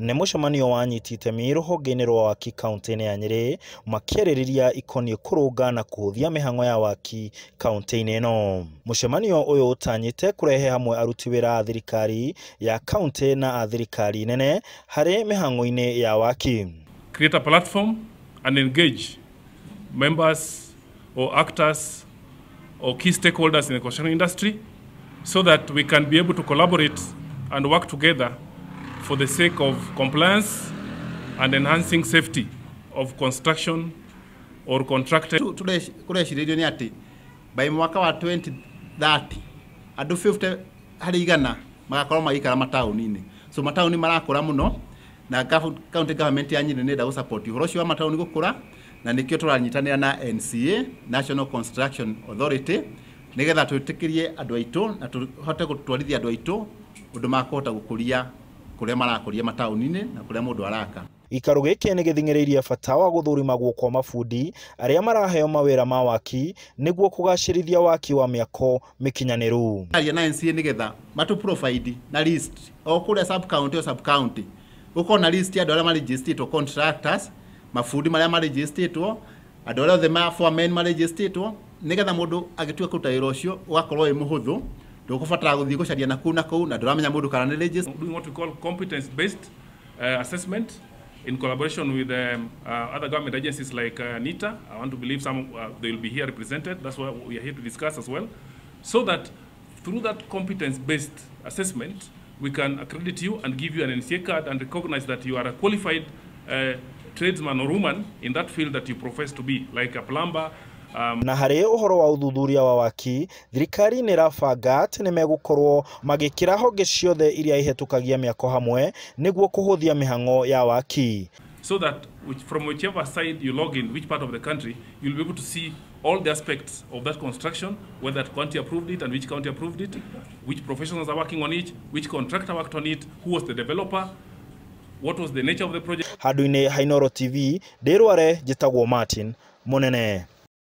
Nĩ mũcemanio wa anyiti itemi rũhonge-inĩ rwa waki kaunti-inĩ ya Nyĩrĩ makĩarĩrĩria ikoniĩ kũrũnga na kũhũthia mĩhang'o ya waki kaunti-inĩ ĩno. Mũcemanio ũyũ ũtanyĩte kũrehe hamwe aruti wĩra a thirikari ya kaunti na a thirikari nene harĩ mĩhang'o-inĩ ya waki. Create a platform and engage members or actors or key stakeholders in the construction industry so that we can be able to collaborate and work together for the sake of compliance and enhancing safety of construction or contracted. Turecirĩrio nĩ atĩ by mwaka wa 2030 andũ 50 harĩ igana magakorwo magĩikara mataũni-inĩ. So mataũni marakũra mũno na county government ya Nyĩrĩ nĩ ĩrenda gũ-support ũhoro ũcio wa mataũni gũkũra, na nĩkĩo tũranyitanĩra na NCA, National Construction Authority, nĩgetha twĩtĩkĩrie andũ aitũ na tũhote gũtwarithia andũ aitũ ũndũ makũhota gũkũria kũrĩa marakũria mataũni-inĩ na kũrĩa mũndũ araka. Gĩikaro gĩkĩ nĩ gĩthing'ĩrĩirie bata wa gũthũrimagwo kwa mabundi arĩa maraheo mawĩra ma waki nĩguo kũgacĩrithia waki wa mĩako mĩkinyanĩru. Aria na NCA nĩgetha matũ provide na list o kũrĩa sub county o sub county gũkorwo na list ya andũ arĩa marejistĩtwo contractors, mabundi marĩa marejistĩtwo, andũ arĩa othe ma foremen marejistĩtwo, nĩgetha mũndũ agĩtua kũruta wĩra ũcio ũgakorwo wĩ mũhũthũ, ndũkũbatara gũthiĩ gũcaria na kũu na kũu na ndũramenya mũndũ kana nĩ registered. Doing what we call competence based assessment in collaboration with other government agencies like NITA. I want to believe some they will be here represented. That's what we are here to discuss as well. So that through that competence-based assessment, we can accredit you and give you an NCA card and recognize that you are a qualified tradesman or woman in that field that you profess to be, like a plumber. Na harĩ ũhoro wa ũthuthuria wa waki, thirikari nĩ ĩrabanga atĩ nĩ megũkorwo magĩkĩra honge ciothe iria ihĩtũkagia mĩako hamwe nĩguo kũhũthia mĩhang'o ya waki. So that from whichever side you log in, which part of the country, you'll be able to see all the aspects of that construction, whether that county approved it and which county approved it, which professionals are working on it, which contractor worked on it, who was the developer, what was the nature of the project. Handũ-inĩ ha Inooro TV, ndĩrware njĩtagwo Martin Mũnene.